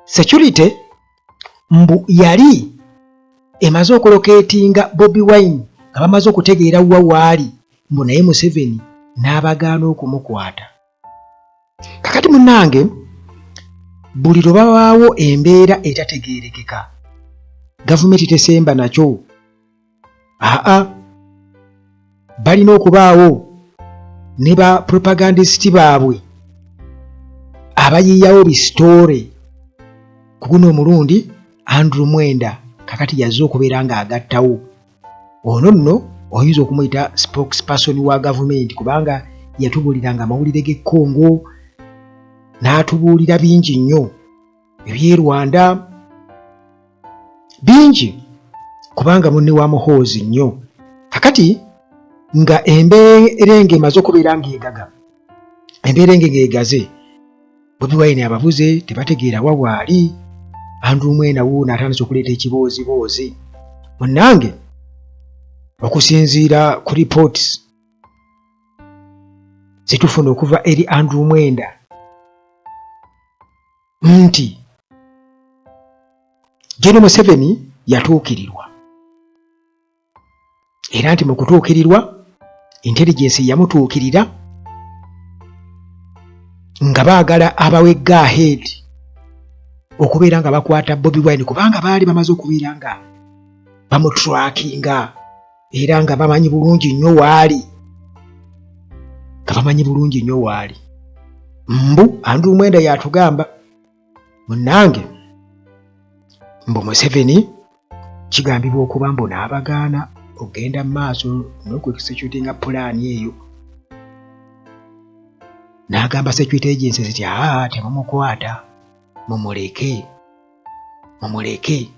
Security mbu yali emaze okulokeetinga Bobi Wine nga bamaze okutegeera wa waali, mbu naye Museveni n'abagaana okumukwata. Kakati munnange, buli lwe babaawo embeera etategeerekeka, gavumenti tesemba nakyo. Aa, balina okubaawo ne ba propagandisiti baabwe abayiiyawo bisitoore. Ku guno omulundi Andrew Mwenda kakati yazze okubeera ng'agattawo. Ono nno oyinza okumuyita spokesperson wa gavumenti kubanga yatubuuliranga amawulire g'e Congo n'atubuulira bingi nnyo eby'e Rwanda bingi kubanga munne wa Muhoozi nnyo. Kakati nga embeera ng'emaze okubeera ng'egaga, embeera enge ng'egaze, Bobi Wine ababuze tebategeera wa waali. Andrew Mwenda wuuno atandise okuleeta ekibooziboozi. Munnange, okusinziira ku reports zetufuna okuva eri Andrew Mwenda nti Gen Museveni yatuukirirwa era nti mu kutuukirirwa intelligence yamutuukirira nga baagala abawe go ahead okubeera nga bakwata Bobi Wine kubanga baali bamaze okubeera nga bamutrackinga era nga bamanyi bulungi nnyo waali, nga bamanyi bulungi nnyo waali. Mbu Andrew Mwenda yatugamba, munnange, mbu Museveni kigambibwa okuba mbu n'abagaana okugenda mu maaso n'okuexecutinga pulaani eyo, n'agamba security agencies nti aa, temumukwata, mumuleke, mumuleke.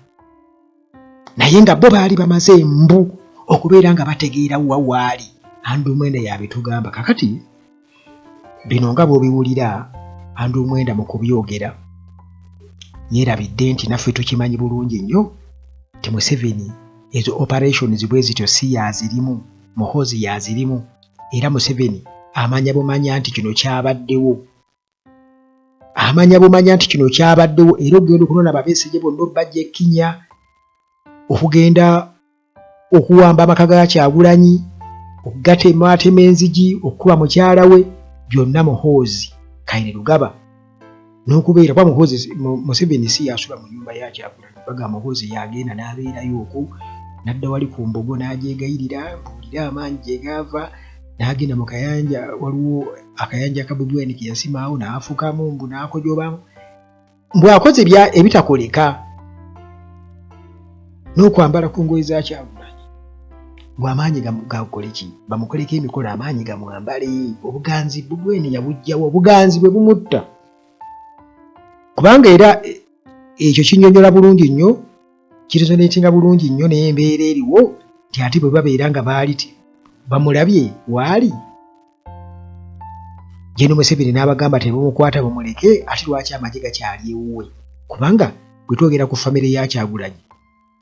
Naye nga bo baali bamaze mbu okubeera nga bategeera wa waali. Andrew Mwenda yabitugamba. Kakati bino nga bw'obiwulira, Andrew Mwenda mu kubyogera yeerabidde nti naffe tukimanyi bulungi nnyo nti Museveni ezo operations bwe zityo si yaazirimu, Muhoozi yaazirimu, era Museveni amanya bumanya nti kino kyabaddewo, amanya bumanya nti kino kyabaddewo, era okugenda okunona Babesigye bonna obbajja e Kenya, okugenda okuwamba amaka ga Kyagulanyi, okugatematema enzigi, okukuba mukyala we, byonna Muhoozi Kainerugaba n'okubeera kuba Muhoozi, Museveni si yasula mu nyumba ya Kyagulanyi, bagamba Muhoozi yagenda n'abeerayo okwo, n'adda wali ku mbogo n'agyegayirira, mbuulire amaanyi gye gaava, n'agenda mu kayanja, waliwo akayanja ka Bobi Wine ke yasimaawo n'afukamu mbu n'akojobamu, mbu akoze ebitakoleka n'okwambala ku ngoye za Kyagulanyi, mbu amaanyi gakole ki, bamukoleko emikolo amaanyi gamwambale. Obuganzi Bobi Wine yabuggyawo, obuganzi bwe bumutta, kubanga era ekyo kinnyonnyola bulungi nnyo, kiresonatinga bulungi nnyo n'embeera eriwo nti ate bwe babeera nga baali bamulabye waali Gen Museveni n'abagamba tebumukwata bamuleke, ate lwaki amagye gakyali ewuwe? Kubanga bwe twogera ku famire ya Kyagulanyi,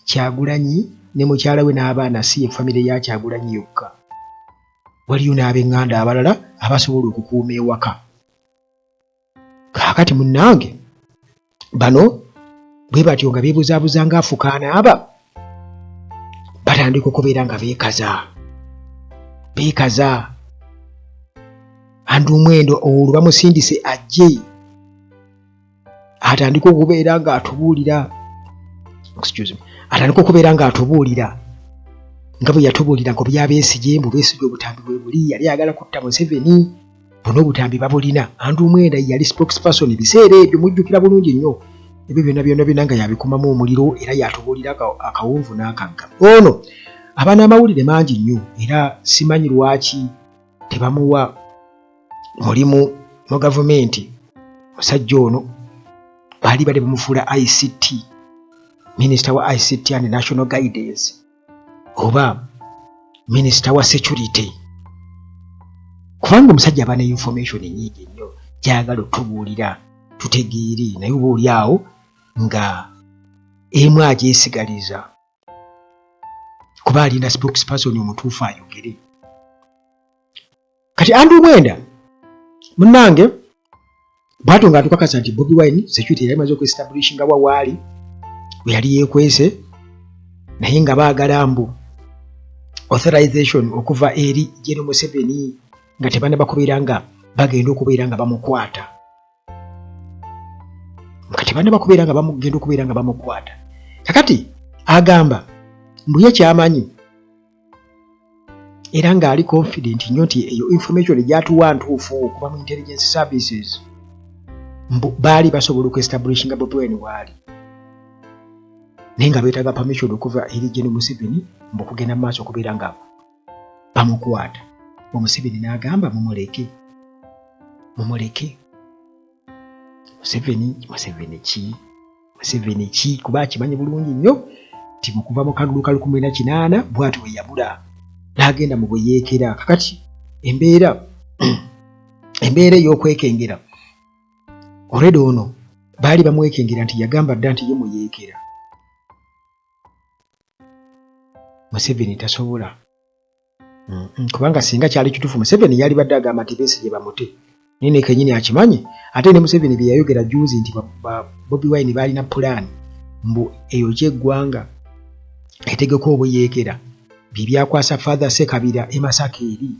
Kyagulanyi ne mukyala we n'abaana si ye famire ya Kyagulanyi yokka, waliyo n'ab'enganda abalala abasobola okukuuma ewaka. Kaakati munnange, bano bwe batyo nga beebuzaabuza ng'afukaana aba batandika okubeera nga beekaza beekaza. Andrew Mwenda olwo bamusindise ajje atandike okubeera ng'atubuulira, excuse me, atandike okubeera ng'atubuulira nga bwe yatubuulira ku bya Besigye, mbu Besigye obutambi bwe buli yali ayagala kutta Museveni, buno obutambi babulina. Andrew Mwenda yali spokesperson ebiseera ebyo, mujjukira bulungi nnyo ebyo byonna byonna byonna nga yabikumamu omuliro era yatubuulira akawonvu n'akagga. Ono aba n'amawulire mangi nnyo era simanyi lwaki tebamuwa mulimu mu gavumenti. Musajja ono baali bali bamufuula ICT, minisita wa ICT and National Guidance oba minisita wa security, kubanga omusajja aba ne information nyingi nnyo gyagala otubuulira tutegeere, naye oba oli awo nga emu agyesigaliza kuba alina spokesperson omutuufu ayogere. Kati Andrew Mwenda munnange Bwatyo nga atukakasa nti Bobi Wine security yali emaze okuestablishinga wa waali we yali yeekwese, naye nga baagala mbu authorization okuva eri General Museveni nga tebanaba kubeera nga bagenda okubeera nga bamukwata, nga tebanaba kubeera nga bamugenda okubeera nga bamukwata. Kakati agamba mbu ye kyamanyi era ng'ali confident nnyo nti eyo information gyatuwa ntuufu okuva mu intelligence services, mbu baali basobola okuestablishinga Bobi Wine waali, naye nga beetaaga permission okuva eri General Museveni mbu okugenda mu maaso okubeera nga bamukwata. Museveni n'agamba mumuleke, mumuleke. Museveni, Museveni ki? Museveni ki? Kuba akimanyi bulungi nnyo nti mu kuva mu kalulu ka 1980 bw'atyo bwe yabula n'agenda mu buyeekera. Kakati embeera embeera ey'okwekengera already ono baali bamwekengera nti yagamba dda nti ye muyeekera. Museveni tasobola kubanga singa kyali kituufu Museveni yalibadde agamba nti Besigye bamute, naye ne kenyini akimanyi. Ate ne Museveni bye yayogera juzi nti Bobi Wine baalina pulaani mbu eyokye eggwanga etegeka obuyeekera, bye byakwasa Father Sekabira e Masaka eri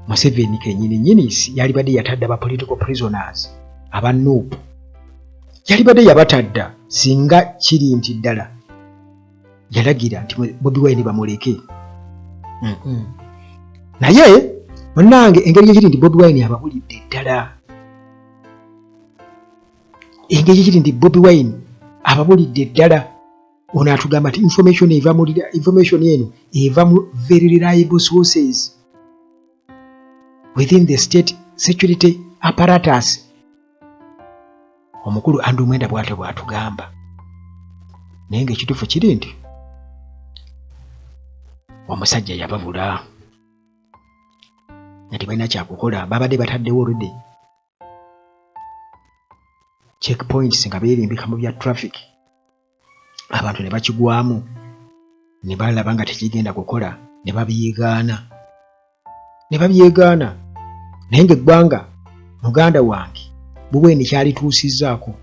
Museveni kenyini nyini yalibadde yatadde aba political prisoners aba NUP, yalibadde yabatadda singa kiri nti ddala yalagira nti Bobi Wine bamuleke. Naye munnange engeri gyekiri nti Bobi Wine ababulidde ddala, engeri gyekiri nti Bobi Wine ababulidde ddala, ono atugamba nti information eva mu information eno eva mu very reliable sources within the state security apparatus. Omukulu Andrew Mwenda bw'atyo bw'atugamba, naye ng'ekituufu kiri nti omusajja yababula nga tebalina kyakukola. Babadde bataddewo already checkpoints nga beerimbika mu bya traffic, abantu ne bakigwamu ne balaba nga tekigenda kukola ne babyegaana ne babyegaana. Naye ng'eggwanga muganda wange bubweni kyalituusizzaako.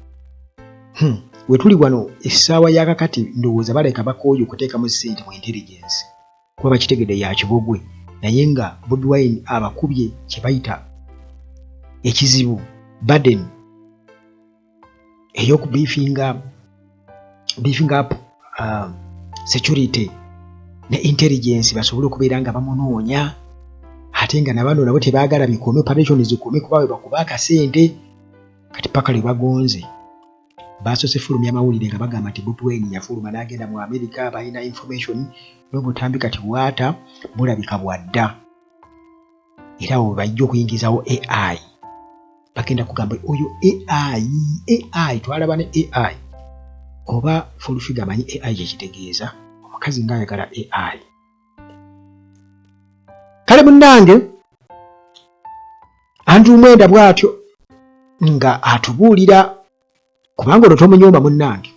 We tuli wano essaawa ya kakati ndowooza baleka bakooye okuteekamu ssente mu intelligence kuba bakitegedde ya kibogwe, naye nga Bobi Wine abakubye kye bayita ekizibu burden ey'okubiifinga beefing up security ne intelligence basobole okubeera nga bamunoonya, ate nga nabano nabo tebaagala bikome operation zikome kuba we bakuba akasente. Kati paka lwe bagonze basoose fulumya amawulire nga bagamba nti Bobi Wine yafuluma n'agenda mu America, balina information n'obutambi kati bwata bulabika bwadda, era awo bajja okuyingizawo AI, bagenda kugamba oyo AI, AI twalaba ne AI oba full figure amanyi AI kyekitegeeza, omukazi ng'ayagala AI. Kale munnange Andrew Mwenda bw'atyo nga atubuulira, kubanga ono tomunyooma munnange,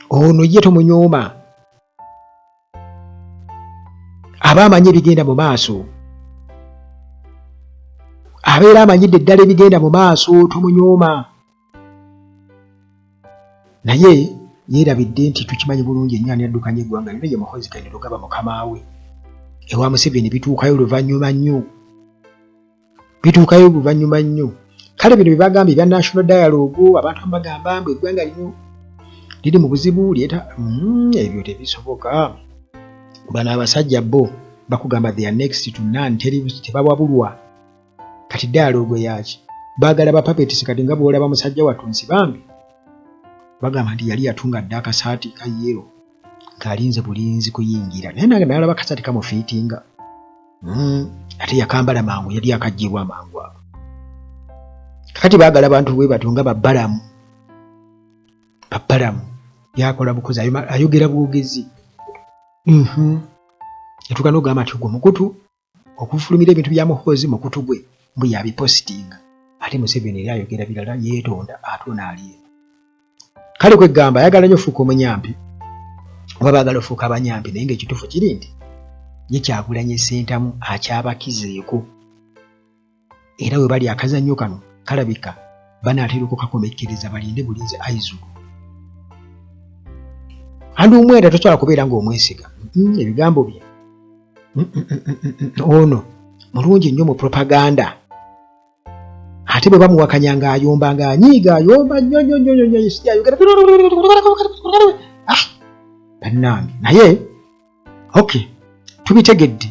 ono ye tomunyooma, aba amanyi ebigenda mu maaso, abeera amanyidde ddala ebigenda mu maaso, tomunyooma. Naye yeerabidde nti tukimanyi bulungi ennyo ani addukanya eggwanga lino, ye Muhoozi Kainerugaba mukama we. Ewa Museveni bituukayo luvannyuma nnyo, bituukayo luvannyuma nnyo. Kale bino bye bagamba ebya national dialogue, abantu abamu bagamba mbu eggwanga lino liri mu buzibu lyeta, ebyo tebisoboka. Bano abasajja bo bakugamba they are next to none, teri tebawabulwa. Kati dialogue yaki? Baagala ba puppets. Kati nga bw'olaba musajja wattu Nsibambi, bagamba nti yali yatunga dda akasaati ka yellow ng'alinze bulinzi kuyingira, naye nange nalaba akasaati kamufiitinga, ate yakambala mangu, yali akaggyibwa amangu ago. Kakati baagala bantu bwe batyo nga babbalamu babbalamu, yakola bukozi, ayogera bwogezi, yatuuka n'okugamba nti ogwo mukutu okufulumira ebintu bya Muhoozi mukutu gwe mbu yabipositinga, ate Museveni eri ayogera birala, yeetonda ate ono ali eno. Kale kwegamba ayagala nnyo ofuuka omunyampi oba baagala ofuuka abanyampi, naye ng'ekituufu kiri nti ye Kyagulanyi Ssentamu akyabakizeeko. Era we bali akazannyo kano kalabika banaatera okukakomekkereza, balinde bulinzi. Aizu andi omwenda tosobola kubeera ng'omwesiga ebigambo bye. Ono mulungi nnyo mu propaganda, ate bwe bamuwakanya ng'ayomba, ng'anyiiga, ayomba nnyo nnyo nnyo nnyo nnyo, ayogera. Ah, bannange, naye okay, tubitegedde.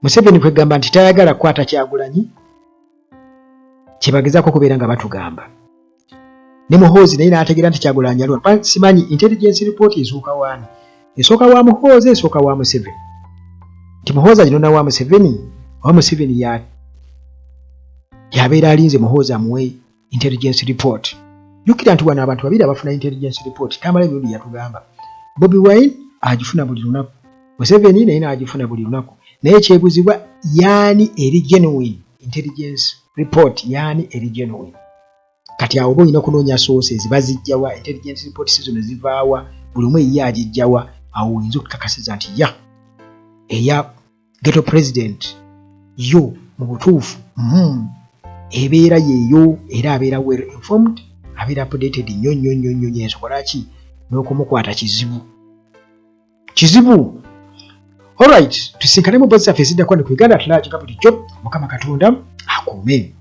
Museveni kwegamba nti tayagala kukwata Kyagulanyi, kyebagezaako okubeera nga batugamba ne Muhoozi, naye n'ategeera nti Kyagulanyi aliwa. Simanyi intelligence report esooka waani, esooka wa Muhoozi, esooka wa Museveni, nti Muhoozi aginona wa Museveni, oba Museveni yabeera alinze Muhoozi amuwe intelligence report. Jjukira nti wano abantu babiri abafuna intelligence report tamala emirundi yatugamba, Bobi Wine agifuna buli lunaku, Museveni naye n'agifuna buli lunaku. Naye kyebuzibwa, yaani eri genuine intelligence report? Yaani eri genuine? Kati awo oba olina kunoonya sources, bazijjawa intelligence reports zino, zivaawa, buli omu eyiye agijjawa? Awo oyinza okukakasiza nti ya eya ghetto president yo mu butuufu ebeera yeeyo, era abeera well informed, abeera updated nnyo nnyo nnyo nnyo nnyo. Ensobola ki n'okumukwata kizibu kizibu. Alright, tusinkane mu mboozi zaffe eziddako ne ku Uganda at Large nga bulijjo. Mukama Katonda akuume.